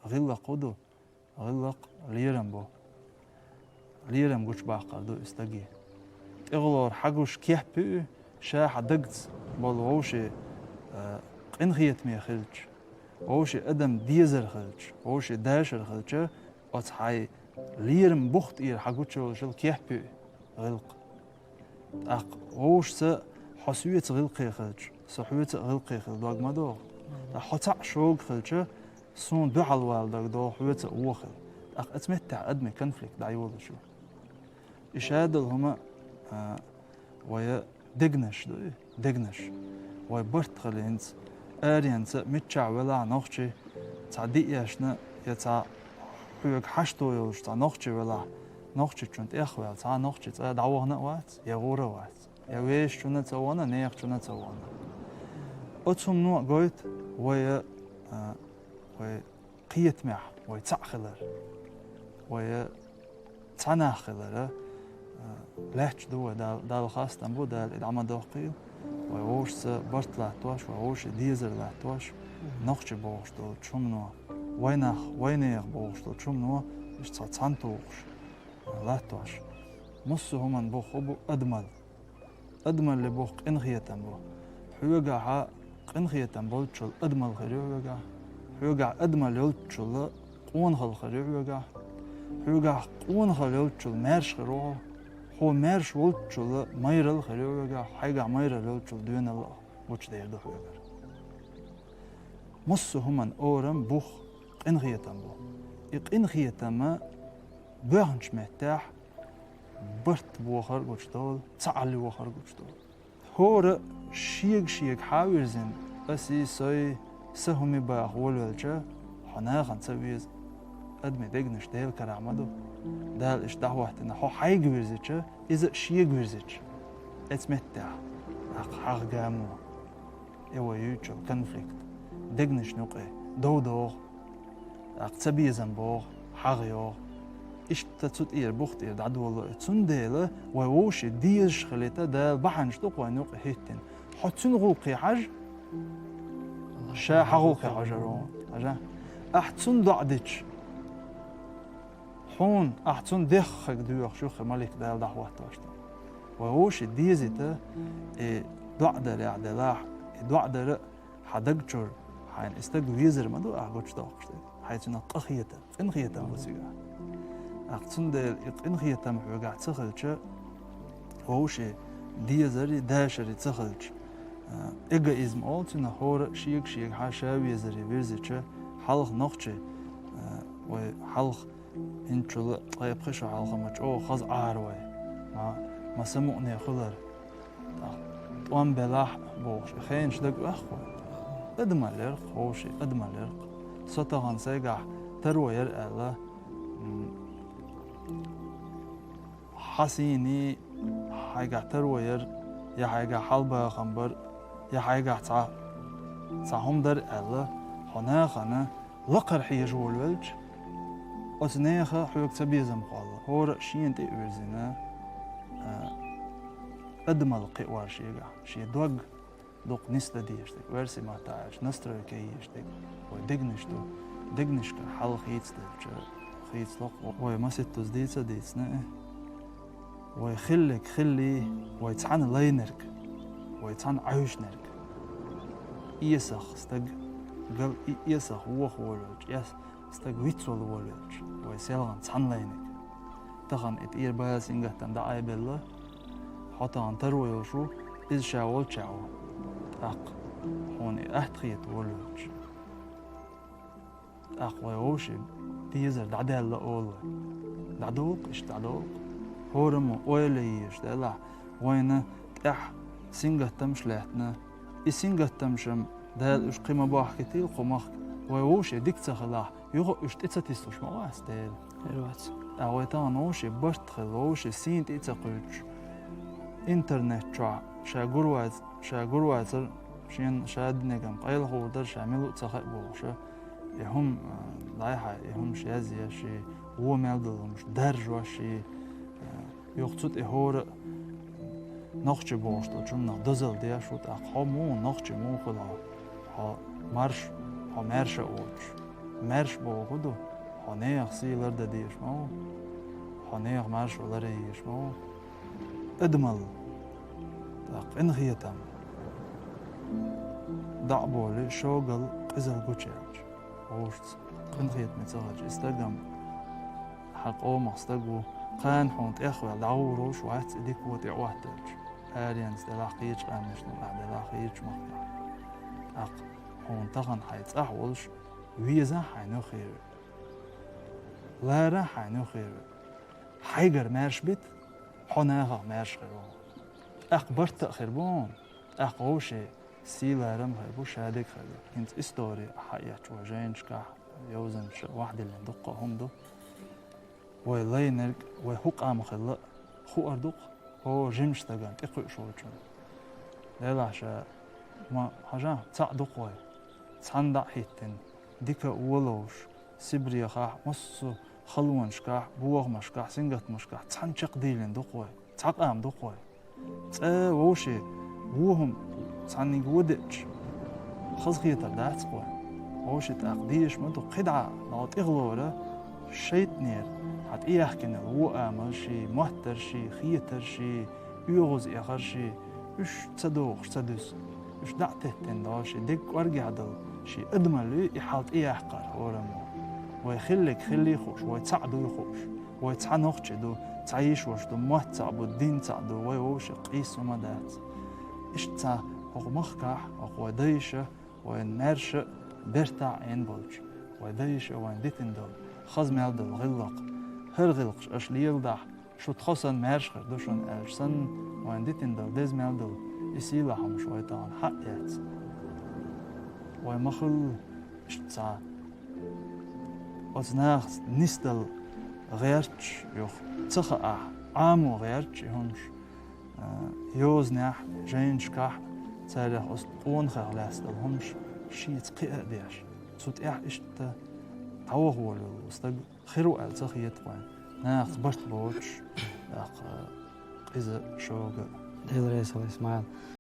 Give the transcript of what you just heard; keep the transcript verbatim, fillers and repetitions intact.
ГӀиллакх хӀун ду? ГӀиллакх лерам бу. Лерам гучабаккхар ду и стаге. ТӀехулара хьагуш кеп ю, ша хьан дагца болу вовшийн, а, къинхетаме хилча, вовшийн адам дезар хилча, вовшийн дашар хилча, оцу хьайн лерам бух тӀера хьагучуйолуш йолу кеп ю и гӀиллакх. ТӀаккха вовшашца хьо соьца гӀиллакхе хилча, со хьоьца а гӀиллакхе хила дог ма догӀу. ТӀаккха хьо цхьаъ шога хилча, суна дуьхьал вала даг догӀу, хьоьца а вон хила. ТӀаккха оцу меттехь адамийн конфликт дӀайолуш ю. И шадолу хӀума, а, вайн дегнаш ду и, дегнаш. Вай барт хилла хӀинца, аренца а миччахь велахь нохчи, цхьа диъ эшна я цхьа хьоьга хьашто йолуш цхьа нохчи велахь, нохчичунна тӀехваьлла цхьа нохчи цӀа дӀавахана а вац, я гӀур а вац, я вешачунна а ца вахана, нехачунна а ца вахана. Оцу хӀумано а гойту вай, а, вай кхетамехь, вай цхьаъ хилар, вай цхьа нах хилар, а, лаьтташ ду вай, Дала, Далла хастам бу, Дала и дӀа ма доккхийла, вай вовшашца барт латтош, вай вовшийн дезар латтош, нохчи бохуш долчу хӀумано, вайнах, вайнехан бохуш долчу хӀумано, иштта цхьа цхьаьна тухуш, а, латтош. Массо а хӀуманна бух хӀун бу? Адамалла. Адамаллин бух къинхетам бу. Хьоьгахь къинхетам болччул адамалла хир ю хьоьгахь. Хьоьгахь адамалла йолччул къонахалла хир ю хьоьгахь. Хьоьгахь къонахалла йолччул маьрша хир ву хьо. Хьо маьрша волччул майралла хир ю хьоьгахь. Хьайгахь майралла йолччул доьналла а гучудер ду хьоьгара. Массо а хӀуманна орам, бух къинхетам бу. И къинхетам боьхначу меттехь барт бохар а гучудолу, цхьаалла йохар а гучудолу. ХӀора шега-шега хьан а вирзина, аса и, со и, сан хӀума и баха волавелча, хьо нахана ца веза. Адамийн дегнаш Делан карахь ма ду. Дала иштта дӀахӀоттийна, хьо хьайга вирзича, иза а шега вирзича, эцу меттехь, тӀаккха хьагӀ гамо. И вай юьйцучу конфликт, дегнашна юкъе дов догӀу, тӀаккха цабезам богӀу, хьагӀ йогӀу. Иштта цу тӀера, бух тӀера дӀадолало и. Цундела вай вовшийн дезаш хилийта Дала бахьанаш ду-кх вайна юкъа хӀиттина. Хьо цуьнан гӀуллакхе хьажа, ша хьан гӀуллакхе хьожур ву, хьажа. Ахь цунна доӀа дича, хьуна, ахь цунна деххарг доьхуш ю-кх и малик Дала дӀахӀоттош ду. Вай вовшийн дезийта, и доӀа дарехь делахь, и доӀа дара а хьан даг чуьра, хьайна и стаг везар ма ду ахь гучудоккхуш дерг. Хьайн цунах къахетар, къинхетам бу цигахь. ТӀаккха цундела и къинхетам хьоьгахь ца хилча, вовшийн дезари дашари ца хилча, а, эгоизм олу цунах, хӀора а шега-шега хьан ша везаре вирзича, хьалха нохчи, а, вай хьалха ХӀинцачул ткъе пхи шо хьалха ма чӀогӀа хаза Ӏара вай. Ма, ма самукъане хуьлура. ТӀаккха тӀом белахь а бохуш, и хенаш дага оьху вай. Адамалла яра-кх, вовшийн адамалла яра-кх. Со тахана сайгахь таро яра аьлла, м, хьан сийна хьайгахь таро яра, я хьайгахь хьалабахам бара, я хьайгахь цхьа, цхьа хӀума дара аьлла, хьо нахана лакхара хьежа волавелча, оцу нехан хьоьга цабезам кхолла. ХӀора а шена тӀе а вирзина, а, адамалла кхиор шегахь, шен дог дукха нисдан дезаш дерг, оьрсийн маттахь аьлча, настройка езаш дерг вай дегнаш ду. Дегнашкара хьал хийцаделча, хийцало-кх. Вай масийттаза дийца а дийцина, вай хилларг хиллий, вай цхьаьна лайнарг, вай цхьаьна Ӏуьйшинарг. Эсах стаг гал и-, эсах воха волавелча, эс-, стаг вицвала волавелча, вай селхана цхьаьна лайнарг. Тахана и тӀера бала, сингаттам дӀаайбелла, хьо тахана таро йолуш ву, иза ша волчохь ву. ТӀаккха хьуна и атта хета волавелча. ТӀаккха вай вовшийн дезар дӀадаьлла олу вай. ДӀадолу-кх, иштта дӀадолу-кх. ХӀораммо ойла езаш делахь, вайна тӀехь сингаттамаш лаьттина. И сингаттамаш-м Дала уьш кхин ма бахкийтийла кху махка. Вай вовшийн дика ца хилахь, юха а уьш тӀе ца тислуш ма вац Дела. Хир вац. Ткъа вай тахана вовшийн барт хилла, вовшийн сийна тӀе а ца кхуьйсуш, интернет чохь ша гур вац-, ша гур вацара, шена ша динарг-м къайлахур дара, ша мила ву ца хаьа бохуш, и хӀума, а, дӀай-хьай, и хӀумаш язъеш, и вон мел долу хӀумаш даржош, и, а, юха цу тӀе хӀора а нохчи бохуш долчу хӀуманах дозалла деш ву, тӀаккха хьо муха нохчи муха хуьлу хьо? Хьо марш, хьо маьрша а воцуш. Маьрша боху ду, хьо нехан сий лардан дезаш ма ву, хьо нехан маршо ларъян езаш ма ву. Адамалла, тӀаккха къинхетам дӀа а болий, шогал къизал гучаяьлча, вовшашца къинхетаме ца хилча, и стаг-м хьан къомах стаг ву, кхана хьуна тӀехваьлла дӀагӀур волуш вац и дика вон тӀе а хӀоттаелча, аренца делахь, кхечу къаьмнашна делахь, кхечу махкахь. ТӀаккха хьуна тахана хьайн цӀахь волуш, везахь хьайна юххе веъ, ларахь хьайна юххе веъ. Хьайгара маьрша бита, хьо нахах маьрша хир ву. ТӀаккха барт а хир бу хьуна, тӀаккха вовшийн сий-ларам хир бу, шадерг хир ду. ХӀинца истори хьаэцча вай жайнашкахь, йовзанчаша вахдиллина дуккха а хӀума ду. Вай лайнарг, вай хӀу къам хилла а хуур ду-кх, о, жимачу стагана тӀекхуьуш волчунна. Делахь ша ма хьажахь, цхьаъ ду-кх вай, цхьаьна дӀа а хӀиттина, дика а вон ловзуш, Сибрехахь, массо а халонашкахь, бохамашкахь, сингаттамашкахь цхьаьна чекхдийлина ду-кх вай, цхьа къам ду-кх вай. Цкъа вовшийн вон хӀума цхьаьнниг вон деъча, хазахетар дац-кх вайн. Вовшийн тӀаккха дезаш ма ду кхидӀа а, дӀо тӀехлора шайтӀанера хьан тӀеяхкина йолу вон амал ший, моттар ший, хетар ший, оьгӀаз эхар ший, уьш ца дохуш ца дуьсу. Уьш дӀа а теттина, дӀо шен деган кӀоргехь долу шен адамалла и хьал тӀеяккхар хӀораммо. Вай хилларг хиллий хууш, вай цхьаъ дуй хууш, вай цхьа нохчий ду, цхьа йиш-ваша ду, мотт цхьаъ бу, дин цхьаъ ду, вай вовшийн къийса хӀума дац. Иштта цхьа хӀокху махкахь, хӀокху вай дайша, вайн маьрша а, бертахь а Ӏийна болчу вай дайша вайна дитина долу хаза мел долу гӀиллакх, хӀара гӀиллакхаш аша леладахь, шу тхо санна маьрша хир ду шуна аьлча санна, вайна дитина долу деза мел долу и сийлахь хӀумаш вай тахана хьаъ яц. Вай ма-хуьллу иштта цхьа оцу нахаца нисдала гӀерташ, юха ца хаахь, Ӏамо гӀерташ и хӀумаш, а, йозанехь, жайнашкахь, царех оцу къонахех лаьцна долу хӀумаш шеца кхиа а деш, цу тӀехь иштта дӀаваха волавелла стаг хир ву аьлла ца хета вайн, нахаца барт боцуш, тӀаккха къиза, шога. Дела реза хуьлда, Исмаил.